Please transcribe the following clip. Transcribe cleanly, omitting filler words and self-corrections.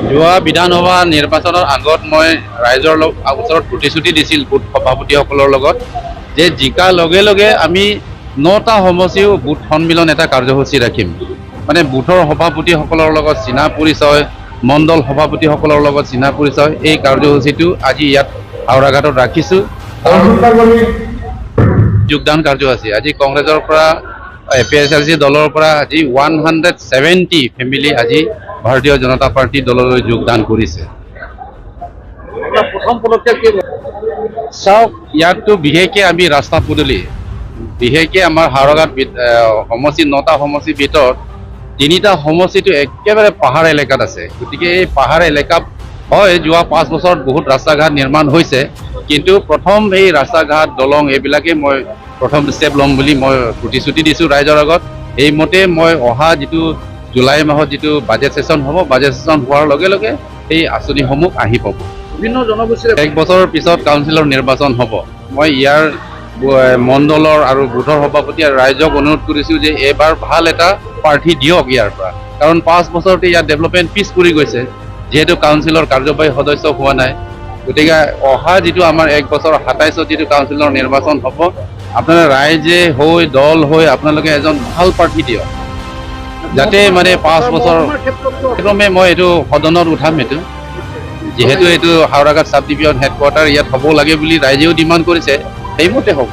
যোৱা বিধানসভা নিৰ্বাচনৰ আগত মই ৰাইজৰ ওচৰত প্ৰতিশ্ৰুতি দিছিল বুথ সভাপতিসকলৰ লগত যে জিকাৰ লগে লগে আমি 9টা সমষ্টিও বুথ সন্মিলন এটা কাৰ্যসূচী ৰাখিম। মানে বুথৰ সভাপতিসকলৰ লগত চিনা পৰিচয়, মণ্ডল সভাপতিসকলৰ লগত চিনা পৰিচয়, এই কাৰ্যসূচীটো আজি ইয়াত হাওৰাঘাটত ৰাখিছোঁ। যোগদান কাৰ্যসূচী আজি কংগ্ৰেছৰ পৰা, এপিএছএলচি দলৰ পৰা আজি 170 ফেমিলি আজি ভাৰতীয় জনতা পাৰ্টী দললৈ যোগদান কৰিছে। প্ৰথম পদক্ষেপ কি? চাওক, ইয়াততো বিশেষকৈ আমি ৰাস্তা পদূলি, বিশেষকৈ আমাৰ হাওৰাঘাট সমষ্টি, 9টা সমষ্টিৰ ভিতৰত তিনিটা সমষ্টিটো একেবাৰে পাহাৰ এলেকাত আছে। গতিকে এই পাহাৰ এলেকাত হয়, যোৱা 5 বছৰত বহুত ৰাস্তা ঘাট নিৰ্মাণ হৈছে, কিন্তু প্ৰথম এই ৰাস্তা ঘাট, দলং এইবিলাকেই মই প্ৰথম ষ্টেপ ল'ম বুলি মই প্ৰতিশ্ৰুতি দিছোঁ ৰাইজৰ আগত। এইমতে মই অহা যিটো জুলাই মাহত যিটো বাজেট ছেছন হ'ব, বাজেট ছেছন হোৱাৰ লগে লগে এই আঁচনিসমূহ আহি পাব। বিভিন্ন জনগোষ্ঠীৰ এক বছৰৰ পিছত কাউন্সিলৰ নিৰ্বাচন হ'ব। মই ইয়াৰ মণ্ডলৰ আৰু বুথৰ সভাপতি আৰু ৰাইজক অনুৰোধ কৰিছোঁ যে এইবাৰ ভাল এটা প্ৰাৰ্থী দিয়ক ইয়াৰ পৰা, কাৰণ 5 বছৰতে ইয়াত ডেভেলপমেণ্ট পিছ পৰি গৈছে, যিহেতু কাউন্সিলৰ কাৰ্যবাহী সদস্য হোৱা নাই। গতিকে অহা যিটো আমাৰ এক বছৰ 27ত যিটো কাউন্সিলৰ নিৰ্বাচন হ'ব, আপোনালোকে ৰাইজে হৈ, দল হৈ আপোনালোকে এজন ভাল প্ৰাৰ্থী দিয়ক, যাতে মানে 5 বছৰ মহকুমাৰ ক্ষেত্ৰতো ক্ৰমে মই এইটো সদনত উঠাম। এইটো যিহেতু এইটো হাওৰাঘাট চাব ডিভিজন হেডকোৱাৰ্টাৰ ইয়াত হ'ব লাগে বুলি ৰাইজেও ডিমাণ্ড কৰিছে, সেইমতে হ'ব।